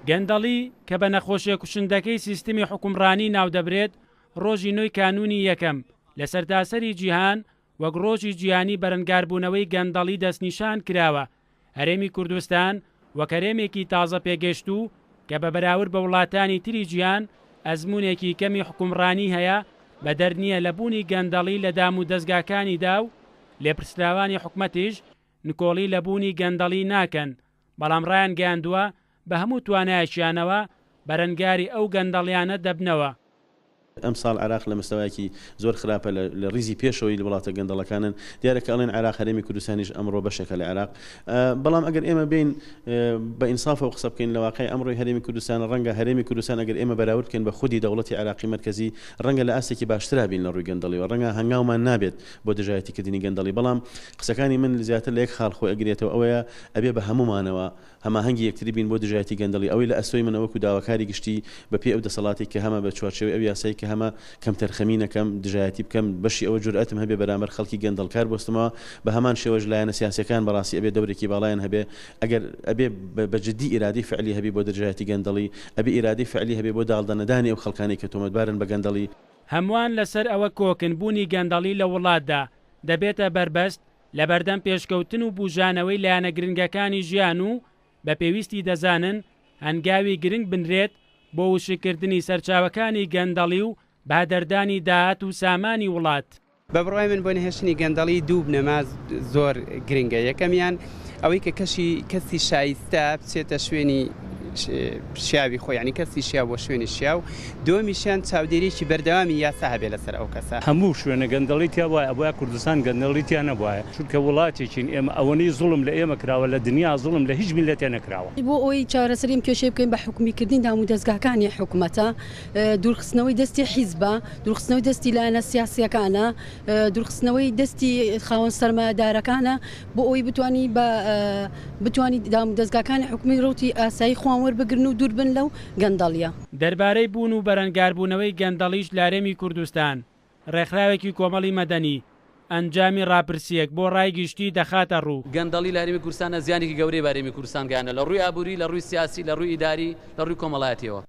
گەندەڵی، کە بە نەخۆشیە کوشندەکەی سیستمی حوکمڕانی ناودەبرێت، ڕۆژی نۆی کانوونی یەکەم، لە سەرتاسەری جیهان وەک ڕۆژی جیهانی بەرەنگاربوونەوەی گەندەڵی دەستنیشان کراوە، هەرێمی کوردستان وەک هەرێمێکی تازە پێگەشتوو کە بە بەراورد بە وڵاتانی تری جیهان ئەزموونێکی کەمی حوکمڕانی هەیە، بەدەر نییە لە بوونی گەندەڵی لە دامودەزگاکانیدا و لێپرسراوانی حکومەتیش نکۆڵی لە بوونی گەندەڵی ناکەن، بەڵام ڕایانگەیاندووە بە هەموو توانایەکیانەوە بەرەنگاری ئەو گەندەڵیانە دەبنەوە. ئەمساڵ عێراق لە مستەوایەکی زۆر خراپە لە ڕیزی پێشەوەی وڵاتە گەندەڵەکانن، دیارە کە ئەڵێن عێراق هەرێمی کوردستانیش ئەمڕۆ بەشێکە لە عێراق، بەڵام ئەگەر ئێمە بێین بە ئینسافەوە قسە بکەین لە واقعی ئەمڕۆی هەرێمی کوردستان ڕەنگە هەرێمی کوردستان ئەگەر ئێمە بەراورد بکەین بە خودی دەوڵەتی عێراقی مەرکەزی ڕەنگە لە ئاستێکی باشترا بین لە ڕووی گەندەڵیەوە ڕەنگە هەنگاومان نابێت بۆ دژایەتی کردنی گەندەڵی بەڵام قسەکانی من زیاتر لە یەک خاڵ خۆی ئەگرێتەوە ئەوەیە ئەبێ بە هەموومانەوە هەماهەنگی یەکتری بین بۆ دژایەتی گەندەڵی، ئەوەی لە ئەستۆی منە وەکو داواکاری گشتی بە پێی ئەو دەسەڵاتەی کە هەمە بە چوارچێوەی ئەو یاسای کە هەمە کەمتەرخەمی نەکەم، دژایەتی بکەم، بەشی ئەوە جورئەتم هەبێ بەرامبەر خەڵکی گەندەڵکار بوەستمەوە، بە هەمان شێوەش لایەنە سیاسیەکان بەڕاستی ئەبێ دەورێکی باڵایان هەبێ، ئەگەر ئەبێ بە جدی ئیرادەی فعلی هەبی بۆ دژایەتی گەندەڵی، ئەبێ ئیرادەی فعلی هەبێ بۆ داڵدە نەدانی ئەو خەڵکانەی کە تۆمەتبارن بە گەندەڵی. هەمووان لەسەر ئەوە کۆکن بوونی گەندەڵی لە وڵاتدا دەبێتە بەربەست لەبەردەم پێشکەوتن و بوژانەوەی لایەنە گرنگەکانی ژیان و بە پێویستی دەزانن هەنگاوی گرنگ بنرێت بۆ وشککردنی سەرچاوەکانی گەندەڵی و بەهەدەردانی داهات و سامانی وڵات. بە بڕوای من بۆ نەهێشتنی گەندەڵی دوو بنەما زۆر گرنگە، یەکەمیان ئەوەی کە کەشی کەسی شایستە بچێتە شوێنی شیاوی خۆی یانی کەسی شیاو بۆ شوێنی شیاو، دووەمیشیان چاودێریی بەردەوامی یاسا هەبێ لەسەر ئەو کەسە. هەموو شوێنە گەندەڵی تیا بوایە ئەبوایە کوردستان گەندەڵی تیا نەبوایە چونکە وڵاتێکین ئێمە ئەوەنەی زوڵم لە ئێمە کراوە لە دنیا زوڵم لە هیچ میللەتێ نەکراوە. بۆ ئەوەی چارەسەری ئەم کێشەیە بکەین بە حکومی کردنی دامودەزگاکانی حکومەتە، دوورخستنەوەی دەستی حیزبە، دوورخستنەوەی دەستی لایەنە سیاسییەکانە، دوورخستنەوەی دەستی خاوەن سەرمایەدارەکانە بۆ ئەوەی بتوانی بە بتوانی دامودەزگاکانی حکومی ڕەوتی ئاسایی خۆیان وەربگرن و دووربن لەو گەندەڵیە. دەربارەی بوون و بەرەنگاربوونەوەی گەندەڵیش لە هەرێمی کوردستان، ڕێکخراوێکی کۆمەڵی مەدەنی، ئەنجامی ڕاپرسییەک بۆ ڕای گشتی دەخاتە ڕوو. گەندەڵی لە هەرێمی کوردستاندا زیانێکی گەورەی بە هەرێمی کوردستان گەیاندە لە ڕووی ئابووری، لە ڕووی سیاسی، لە ڕووی ئیداری، لە ڕووی کۆمەڵایەتییەوە.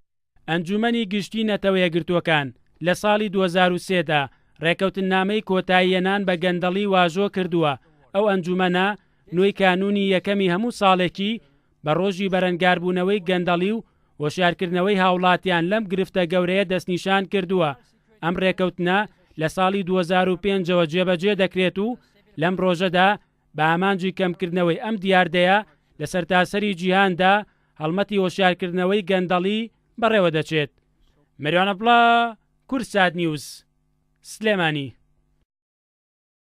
ئەنجوومەنی گشتی نەتەوە یەکگرتووەکان لە ساڵی 2003 دا ڕێکەوتننامەی کۆتاییەنان بە گەندەڵی واژۆ کردووە، ئەو ئەنجوومەنە نۆی کانوونی یەکەمی هەموو ساڵێکی بە ڕۆژی بەرەنگاربوونەوەی گەندەڵی و هۆشیارکردنەوەی هاوڵاتیان لەم گرفتە گەورەیە دەستنیشان کردووە، ئەم ڕێکەوتنە لە ساڵی 2005 ەوە جێبەجێ دەکرێت و لەم ڕۆژەدا بە ئامانجی کەمکردنەوەی ئەم دیاردەیە لە سەرتاسەری جیهاندا هەڵمەتی هۆشیارکردنەوەی گەندەڵی بەڕێوەدەچێت. مەریوان عەبدوڵا، کوردسات نیوز، سلێمانی.